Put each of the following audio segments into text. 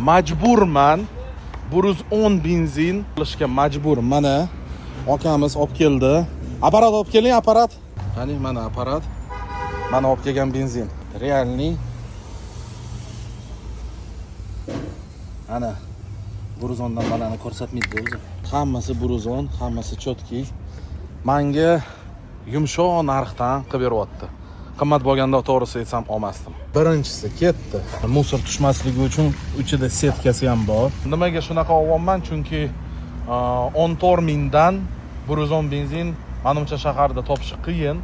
Majburman. 110 benzin olishga majbur. Mana akamiz olib keldi. Apparat olib keling, apparat. Qani, mana apparat. Mana olib kelgan benzin. Реальный. Ana 110dan balani ko'rsatmaydi o'zi. Hammasi 110, hammasi чёткий. Manga yumshoq narxdan qilib beryapti. Qimmat bo'lganda, to'g'risi aytsam, olmasdim. Birinchisi ketdi. Мусор tushmasligi uchun ichida setkasi ham bor. Nimaga shunaqa olyapman? Chunki 14 mingdan 110 benzin manimcha shaharda topish qiyin.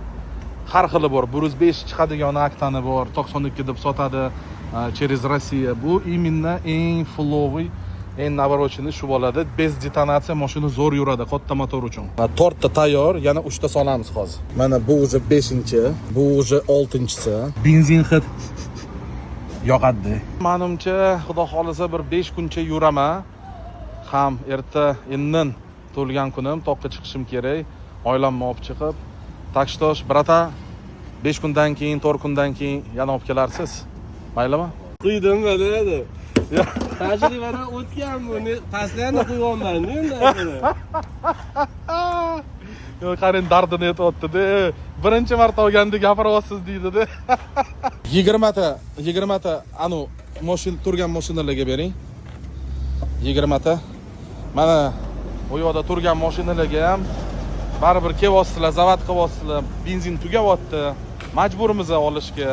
Har xili bor. 105 chiqadigan oktani bor, 92 deb sotadi через Россия. Bu именно eng фуловый, eng навороченный shu bo'ladi. Без детонация mashina zo'r yuradi, katta motor uchun. To'rtta tayyor, yana uchta solamiz hozir. Mana bu уже 5-chi, bu уже 6-chisi. Benzin hid yoqadi. Manimcha, Xudo xohlasa, bir 5 kuncha yuraman. Ham erta indin tug'ilgan kunim, toqqa chiqishim kerak. Oilamni olib chiqib. Так что, братан, 5 kundan keyin, 4 kundan keyin yana olib kelarsiz. Maylimi? Quydim mana edi. Tajribadan o'tgan buni, постоянно quyapman endi. Yo'q, qarang, dardini aytyapti-da. Birinchi marta olganda gapiryapsiz deydi-da. 20 ta, 20 ta anu moshin turgan mashinalarga bering. 20 ta. Mana u yoqda turgan mashinalarga ham baribir kelyapsizlar, zavod qilyapsizlar, benzin tugayapti. Majburmiz olishga.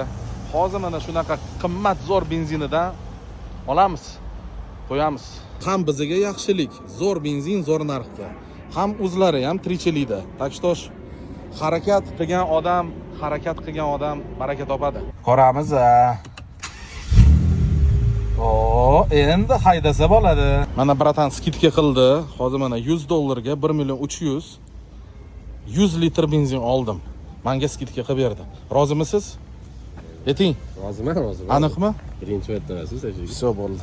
Hozir mana shunaqa qimmat zo'r benzinidan olamiz. Qo'yamiz. Ham bizga yaxshilik, zo'r benzin zo'r narxga. Ham o'zlari ham tirikchilikda. Так что harakat qilgan odam, harakat qilgan odam baraka topadi. Ko'ramiz a. O, endi haydasa bo'ladi. Mana братан скидка qildi. Hozir mana 100 dollarga 1 million 300 100 litr benzin oldim. Menga скидка qilib berdi. Rozimisiz? Ayting. Roziman, roziman. Aniqmi? Birinchi marta emas. Все, bo'ldi.